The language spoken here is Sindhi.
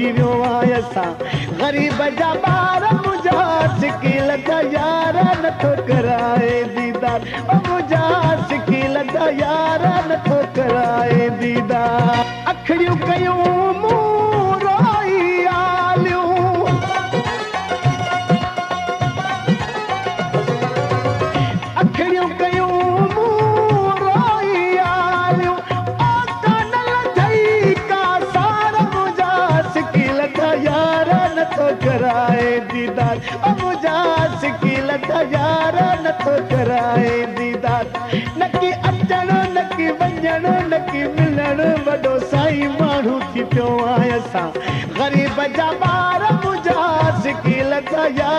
ٿي ويو آهيان اسان غريب جا ٻار منهنجا سڪي لڌا يار نٿو ڪرائي ديدار او منهنجا سڪي لڌا يار نٿو ڪرائي ديدار. اکڙيون ڪيون مون روئي آليون. اکڙيون ڪيون مون روئي آليون. او ڪانه لڌئي ڪا سار منهنجا سڪي لڌا يار نٿو ڪرائي ديدار او منهنجا سڪي لڌا يار نٿو ڪرائي ديدار. نڪي اچڻ نڪي وڃڻ نڪي ملڻ وڏو سائين ماڻهو ٿي پيو آهيان اسان غريب جا ٻار منهنجا سڪي لڌا يار.